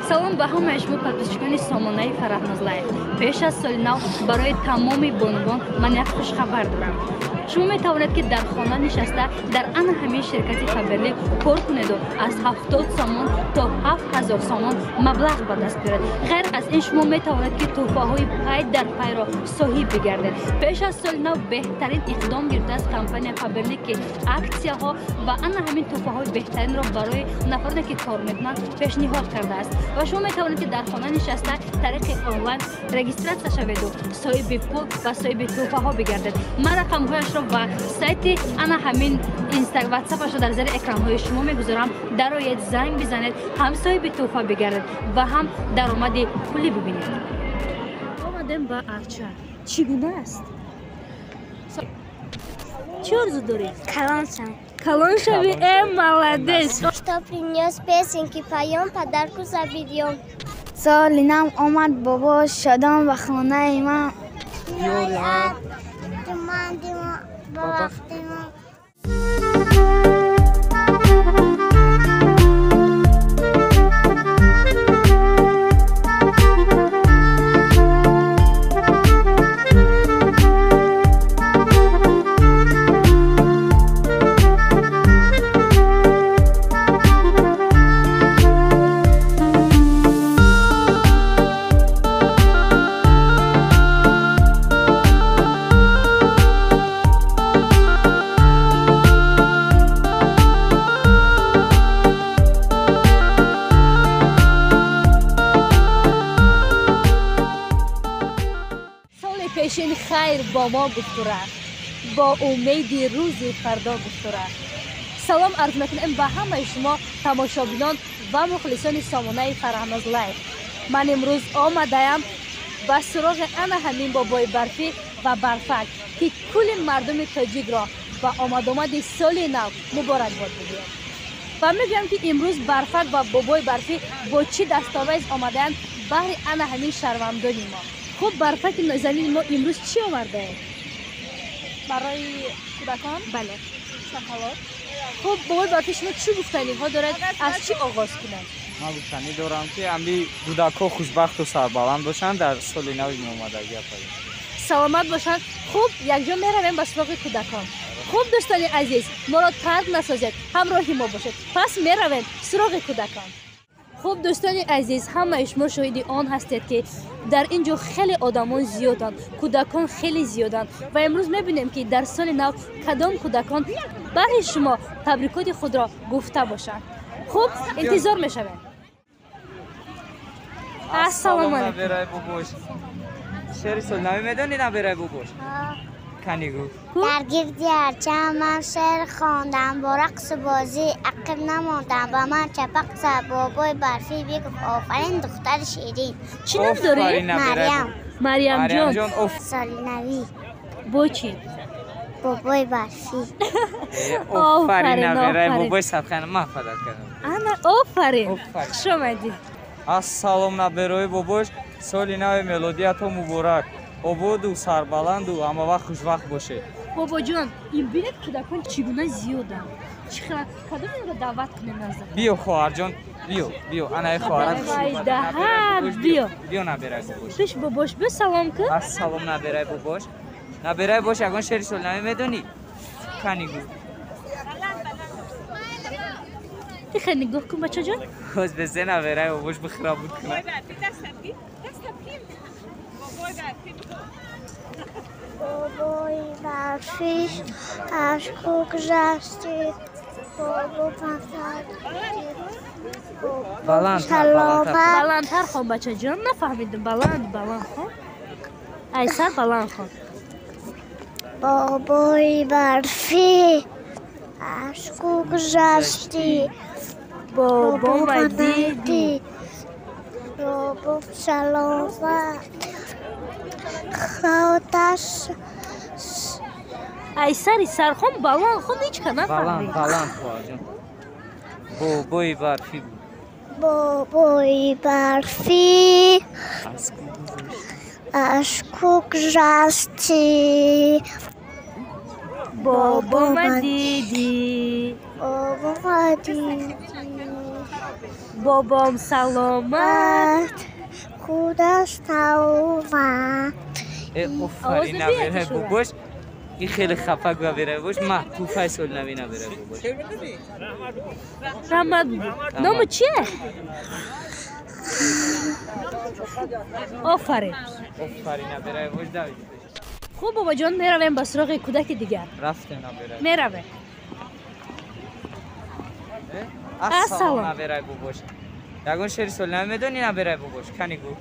Салом ба ҳамаи шумо подписчикони сомонаи Фарахноз Лайв. Пеш аз соли нав барои тамоми бонувон ман як хушхабар дорам. Шумо метавонед, ки дар хона нишаста дар ана ҳамин ширкати Фаберлик кор кунеду аз 70 сомон то 7000 сомон маблағ ба даст биёред. Ғайр аз ин, шумо метавонед, ки тӯҳфаҳои пай дар пайро соҳиб бигардед. Пеш аз соли нав беҳтарин иқдом гирифтааст компания Фаберлик, ки аксияҳо ва ана ҳамин тӯҳфаҳои беҳтаринро барои нафароне, ки кор мекунанд, пешниҳод кардааст. Ва шумо метавонед, ки дар хона нишаста тариқи онлайн регистрация шаведу соҳиби пул ва соҳиби тӯҳфаҳо бигардед. Ман рақамҳояшро ва сайти ана ҳамин ватсапашро дар зери экранҳои шумо мегузорам. Дароед, занг бизанед, ҳам соҳиби тӯҳфа бигардед ва ҳам даромади пулӣ бибинед. Омадем ба арча. Чӣ гуна аст? Чӣ орзу дорӣ? Калон шавам. Калон шавӣ? Э, молодец! Что принес, песенки поем, подарку заберем. Соли нав омад, бобо шодон ба хонаи ман. Биёяд туманди мо ба вақти мо. Соли пешин хайр бо мо гуфту рафт, бо умеди рӯзи фардо гуфту рафт. Салом арз мекунем ба ҳамаи шумо тамошобинон ва мухлисони сомонаи Фарахноз Лайв. Ман имрӯз омадаям ба суроғи ана ҳамин бобои барфӣ ва барфак, ки кулли мардуми тоҷикро ба омадомади соли нав муборакбод бигӯям. Ва мегӯям, ки имрӯз барфак ва бобои барфӣ бо чӣ дастовез омадаянд баҳри ана ҳамин шаҳрвандони мо. Хуб, барфаки нозанини мо, имрӯз чӣ овардаед? Барои кӯдакон. Бале. Шоколад. Хуб, бобои барфӣ, шумо чӣ гуфтаниҳо доред? Аз чӣ оғоз кунем? Ман гуфтанӣ дорам, ки ҳами кӯдакҳо хушбахту сарбаланд бошанд дар соли нави омадагӣ. Саломат бошанд. Хуб, якҷо меравем ба суроғи кӯдакон. Хуб, дӯстони азиз, моро тарк насозед, ҳамроҳи мо бошед. Пас меравем суроғи кӯдакон. Хуб, дӯстони азиз, ҳамаи шумо шоҳиди он ҳастед, ки дар ин ҷо хеле одамон зиёданд, кӯдакон хеле зиёданд. Ва имрӯз мебинем, ки дар соли нав кадом кӯдакон баҳри шумо табрикоти худро гуфта бошанд. Хуб, интизор мешавем. Ассалому алайкум. Набераи бобош, шеъри солнавӣ медонӣ, набераи бобош? Кани, гӯ. Дар гирди арча ман шеър хондам, бо рақсу бозӣ ақиб намондам. Ба ман чапақ зад бобои барфӣ, бигуфт: «Офарин, духтари ширин». Чӣ ном дорӣ? Офарин, набераи. Марьям. Марьямҷон. Марьямҷон, оф. Соли навӣ. Бо чӣ? Бобои барфӣ. Офарин, набераи Офарин. бобои, садқана ман фадат кардам. Ана, офарин. Офарин. Хуш омадӣ. Ассалом, наберои бобош, соли нави мелодиято муборак, ободу сарбаланду ҳамавақт хушвақт бошед. Бобоҷон, ин бинед, кӯдакон чӣ гуна зиёданд. Чӣ хела, кадом инро даъват кунем назар? Биё, хоҳарҷон, биё, биё, анаи хоҳарат. Вайдаҳат, биё. Биё, набераи бобош. Пеш бобош биё, салом кун. Ассалом, набераи бобош. Набераи бош, ягон шеъри солнавӣ медонӣ? Кани, гӯ. Тихе нигоҳ кун, бачаҷон. Боз безе набераи бобош бихӯра буд кунад. Бобои барфӣ аз кӯ гузашти, бобо пасад. Баландтар, баландтар. Баландтар хон, бачаҷон, нафаҳмидам. Баланд, баланд хон, айсар баланд хон. Бобои барфӣ аз кӯ гузашти, бобома дидӣ, бобо саломат хоташ. Айсари сар хон, баланд хон, ҳеч ка Баланд, нафаҳмид. баланд, хоҳарҷон. Бобои барфӣ буд. Бобои барфӣ аз кӯ гузашт. Аз кӯ гузашти, бобома дидӣ, бобома дидӣ, Бобом саломат. Худаш тавба. Офарин набераи бобош. Ин хеле хафа набераи бобош. Ма тӯҳфаи соли нави набераи бобош. Раҳмат. Ному чие? Офарин. Офарин набераи бобош. Давид. Хуб бобоҷон, меравем ба суроғи кӯдаки дигар. Рафтем набераи. Меравем. Ассалом набераи бобош. Ягон шеъри соли нави медонӣ набераи бобош? Кани гӯ.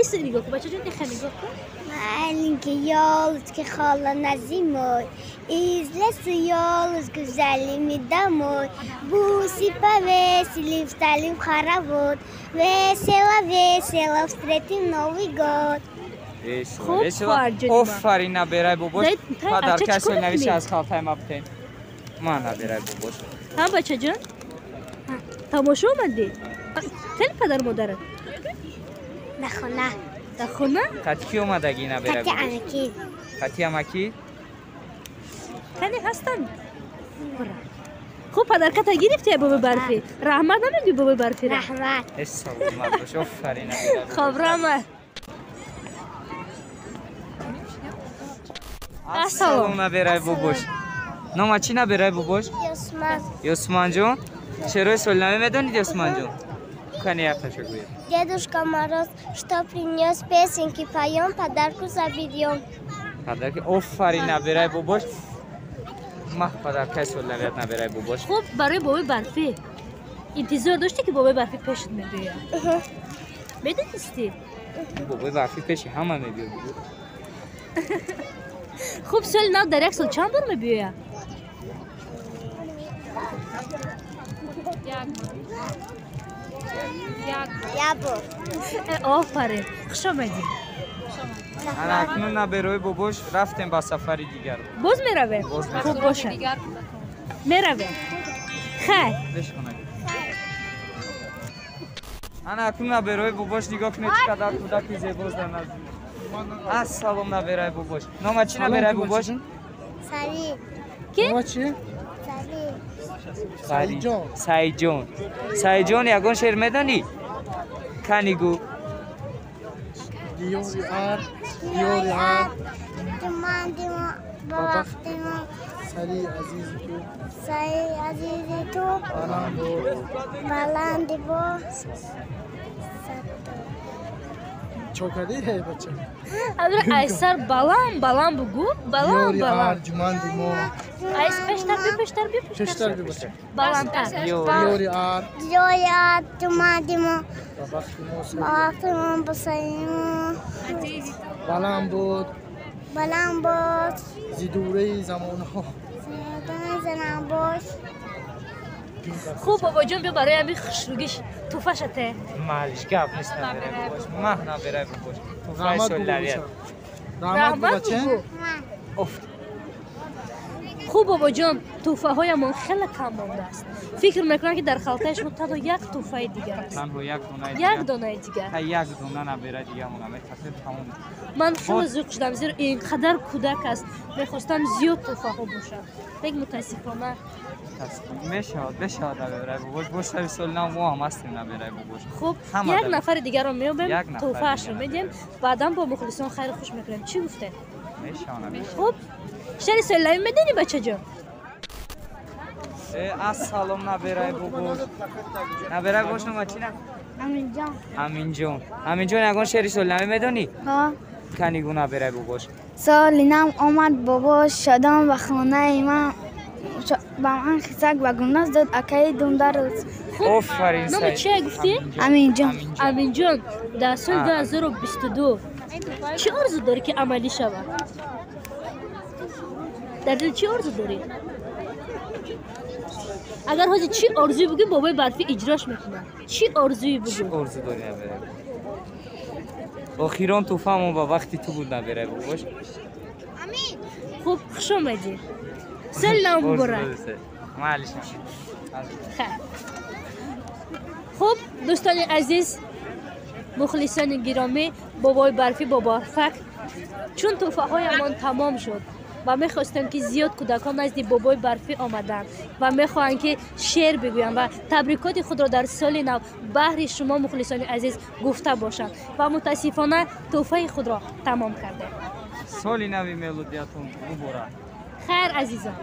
Ист нигоҳ кун, бачаҷон, иха нигоҳ кун. Маленькие елочки холодно зимой, из лесу елочку взяли мы домой, бусы повесили, встали в хоровод, весело, весело встретим Новый год. Весело, весело. Офарин набераи бобош. Падаркаи соли навиши аз халтаи ма бутен. Ма набераи бобош. Ҳа, бачаҷон? Тамошо омадӣ? Хеле падар модарат? Дар хона. Дар хона? Қати ки омадагӣ набераи бобош? Қати амакӣ. Қати амакӣ? Кане ҳастанд? Хуб, падарката гирифтӣ бобои барфӣ? Раҳмат намегӯӣ бобои барфиро? Раҳмат. Саломат бош. Офарин набераи бобош. Хоб, раҳмат. Ассалом набераи бобош. Нома чӣ набераи бобош? Ёсман. Ёсманҷон? Шеърҳои соли навӣ медонид, Ёсманҷон? Кани якташа гӯед. Дедушка Мороз, что принес, песенки поем, подарку заберем. Подарки. Офарин набераи бобош. Маҳ подаркаи соли навият набераи бобош. Хуб, барои бобои барфӣ интизор доштӣ, ки бобои барфӣ пешат мебиёяд? Медонистӣ? Бобои барфӣ пеши ҳама мебиёд. Хуб, соли нав дар як сол чанд бор мебиёяд? Як бор. Офарин, хуш омадӣ. Ана акнун набераи бобош рафтем ба сафари дигар. Боз меравем? Хуб бошад. Меравем. Хайр. Ана акнун набераи бобош нигоҳ кунед, чӣ қадар кӯдаки зебост дар назди. Ассалом набераи бобош. Нома чӣ набераи бобош? Саид. Ки? Нома чӣ? Саид. Саидҷон. Саидҷон, ягон шеър медонӣ? Кани гӯ. Диёри ар, диёри ар, Ҷуманди мо, ба вақти мо, сари азизи ту, сари азизи ту, баланд бод, баланд бод. Чо кардӣ, бача? Айсар баланд баланд бугӯ, баланд баланд. Диёри ар, ҷуманди мо. Айс пештар би, пештар би, пештар би, бача. Баландтар. Диёри ар, диёри ар, ҷуманди мо, ба вақти мо, ба вақти мо, ба сари мо, баланд буд, баланд буд, зи дураи замонҳо, зи дураи замон бош. Хуб бобоҷон, биё барои ҳамин хушрӯгиш тӯҳфашате. Малиш, гап нест набераи бобош. Маҳ набераи бобош. Тӯҳфаи соли навият. Раҳмат бугӯ. Хуб бобоҷон, тӯҳфаҳоямон хеле кам мондааст. Фикр мекунам, ки дар халтаи шумо танҳо як тӯҳфаи дигар аст. Танҳо як донаи дигар. Як донаи дигар. Як дона набера дигарамон метасир тамом. Ман хеле зуқ шудам, зеро ин қадар кӯдак аст. Мехостам зиёд тӯҳфаҳо бошад. Лекин мутаассифона мешавад, мешавад набераи бобош. Бош шаби соли нав мо ҳам ҳастем набераи бобош. Хуб, як нафари дигарро меёбем, тӯҳфаашро медиҳем, баъдан бо мухлисон хайру хуш мекунем. Чӣ гуфтем? Мешавад. Хуб, шеъри соли навӣ медонӣ, бачаҷон? Ассалом набераи бобош. Набераи бобош нома чӣ? Аминҷон. Аминҷон. Аминҷон, ягон шеъри соли навӣ медонӣ? Ҳа. Кани гӯ набераи бобош. Соли нав омад, бобо шодон ба хонаи ман, ба ман хисак ба гулноз дод акаи думдарӯз. Офарин. Номи чия гуфтӣ? Аминҷон. Аминҷон, дар соли 2022 чӣ орзу дорӣ, ки амалӣ шавад? Дар дил чӣ орзу дорӣ? Агар ҳозир чӣ орзуе бугӯ, бобои барфӣ иҷрош мекунад. Чӣ орзуе бугӯ? Чӣ орзу дорӣ набераи? Охирон тӯҳфаамон ба вақти ту буд набераи бобош. Хуб, хуш омадӣ. Соли нав муборак. Хуб, дӯстони азиз, мухлисони гиромӣ, бобои барфӣ бо барфак, чун тӯҳфаҳоямон тамом шуд, Ва мехостем, ки зиёд кӯдакон назди бобои барфӣ омаданд ва мехоҳанд, ки шеър бигӯянд ва табрикоти худро дар соли нав баҳри шумо, мухлисони азиз, гуфта бошанд, ва мутаассифона тӯҳфаи худро тамом кардем. Соли нави мелодиятон муборак! Хайр, азизон.